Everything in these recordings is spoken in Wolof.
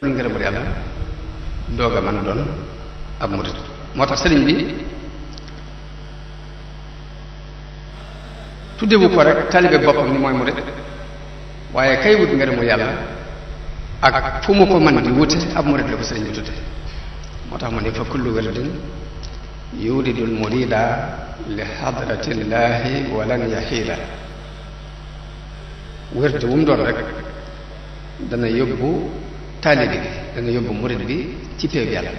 bëgg ngërëmul yàlla doog a mën a doon ab murid moo tax sëriñ bi tuddewu ko rek taalibe boppam ni mooy murid waaye kay wut ngërëmul yàlla ak fu mu ko mën di wute ab murid la ko sëriñ bi tudde moo tax mu ne fa kullu wirdin yuridul murida li hadratillahi walan yaxiila wérde wu mu doon rek dana yóbbu taalibe bi dana yóbbu murid bi ci péeb yàlla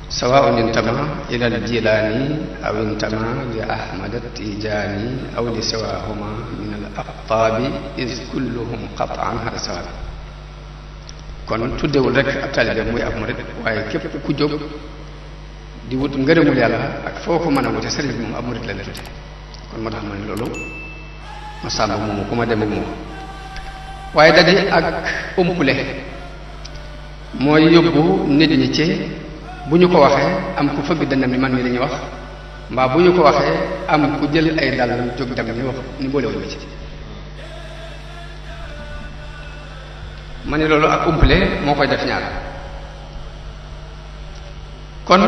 sawaun intama ila al jilaani aw intama li ahmad tijaani aw li siwahuma min al aqtaabi is kulluhum qatan hada sawabi kon tuddewul rek ab taalibe muy ab murid waaye képp ku jóg di wut ngërëmul yàlla ak foo ko mën a wute sëriñ bi moom ab murid la la tudde kon moo tax ma ne loolu ma sàmba moomu ku ma dem ak moom waaye daje ak umpule mooy yóbbu nit ñi ci bu ñu ko waxee am ku fëgg dënnam ni man mi lañuy wax mbaa bu ñu ko waxee am ku jël ay dàllam jóg dem ni wax ni boolewuñ ma ci ma ne loolu ak umpule moo koy def ñaar kon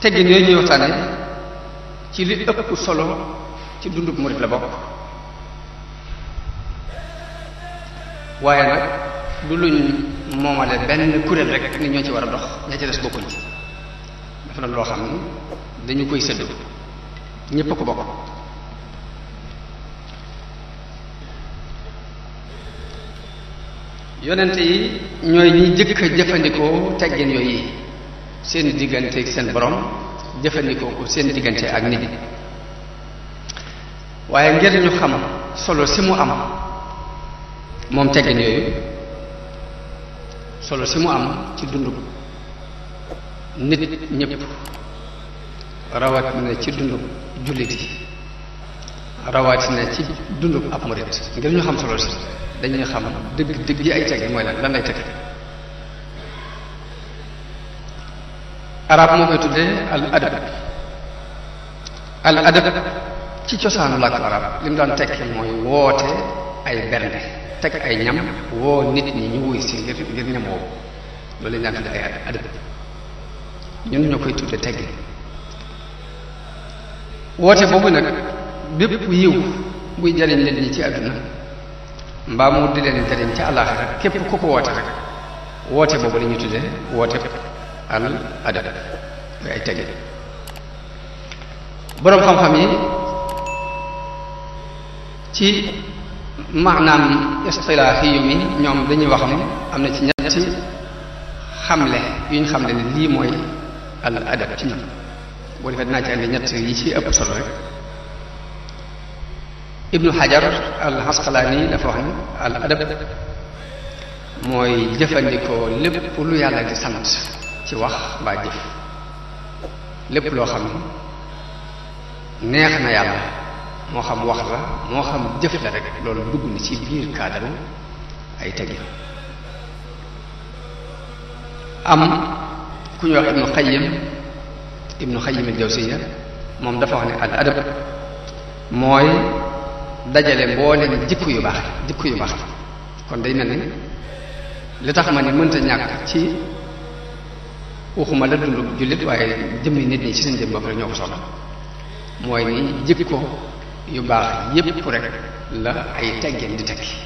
teggin yooyu ñuy waxtaane ci li ëpp solo ci dundub murid la bokk waaye nag du luñ moomale benn kuréel rek ni ñoo ci war a dox ña ci des bokkuñ ci dafa na loo xam ni dañu koy séddu ñépp a ko bokk yonente yi ñooy ñi jëkk a jëfandikoo teggin yooyu seen diggante ak seen borom jëfandikoo ko seen diggante ak nit ñi waaye ngir ñu xam solo si mu am moom teggin yooyu solo si mu am ci dundu nit ñëpp rawatina ci dundu jullit yi rawatina ci dundu ab murid ngir ñu xam solo si dañuy xam dëgg dëgg yi ay teggin mooy lan lay teg arab moo koy tuddee al adab ci cosaanu làkk arab li mu daan tekki mooy woote ay bernde teg ay ñam woo nit ñi ñu wuy si ngir ñam woowu loolu lañ daan tudde ay adab ñun ñoo koy tudde teggin woote boobu nag bépp yiw buy jariñ nit ñi ci àdduna mbaa mu di leen jariñ ci àllaaxira képp ku ko woote rek woote boobu la ñuy tudde woote al adab mooy ay teggin boroom xam-xam yi ci maanaam istilaahi yu mi ñoom dañuy wax ni am na ci ñetti xamle yu ñu xamle ni lii mooy al adab ci ñoom boo defee dinaa ci andi ñett yi ci ëpp solo rek ibnu xajar al asqalaani dafa wax ni al adab mooy jëfandikoo lépp lu yàlla di sant ci wax mbaa jëf lépp loo xam ne neex na yàlla moo xam wax la moo xam jëf la rek loolu dugg na ci biir cadre ay teggin am ku ñuy wax ibnu xayyim al jawziya moom dafa wax ne al adab mooy dajale mbooleem jikko yu baax kon day mel ni li tax ma ni mënta ñàkk ci waxuma la dundu jullit waaye jëmmi nit ñi ci seen jëm bopp rek ñoo ko soxla mooy ni jikko yu baax yépp rek la ay teggin di tekki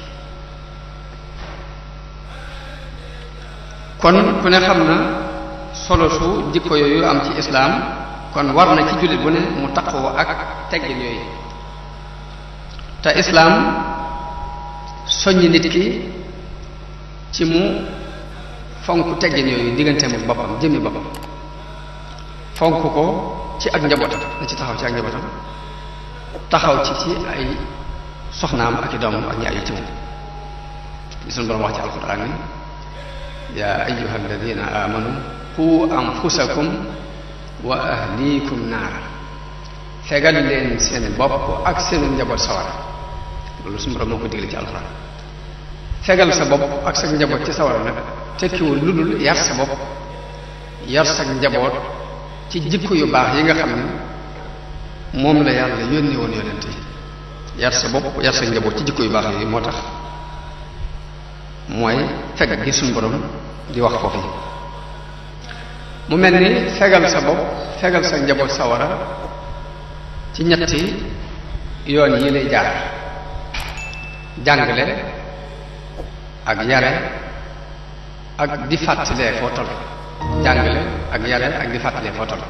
kon ku ne xam na solo su jikko yooyu am ci islaam kon war na ci jullit bu ne mu taqoo ak teggin yooyu te islaam soññ nit ki ci mu fonk teggin yooyu digganteem ak boppam jëmmi boppam fonk ko ci ak njabootam na ci taxaw ci ak njabootam taxaw ci ay soxnaam ak i doomam ak ñi aju ci moom li suñu borom wax ci alquran ni yaa ayyuha alladina amanu qu anfusakum wa ahlikum naara fegal leen seen bopp ak seen njaboot sawara loolu suñu borom moo ko digle ci alquran fegal sa bopp ak sa njaboot ci sawara nag tekkiwul lu dul yar sa bopp yar sa njaboot ci jikko yu baax yi nga xam ne moom la yàlla yónni woon yonent yi yar sa bopp yar sa njaboot ci jikko yu baax yi moo tax mooy fekk gi suñu borom di wax foofu mu mel ni fegal sa bopp fegal sa njaboot sawara ci ñetti yoon yi lay jaar jàngale ak yare ak di fàttalee foo toll jàngale ak yare ak di fàttalee foo toll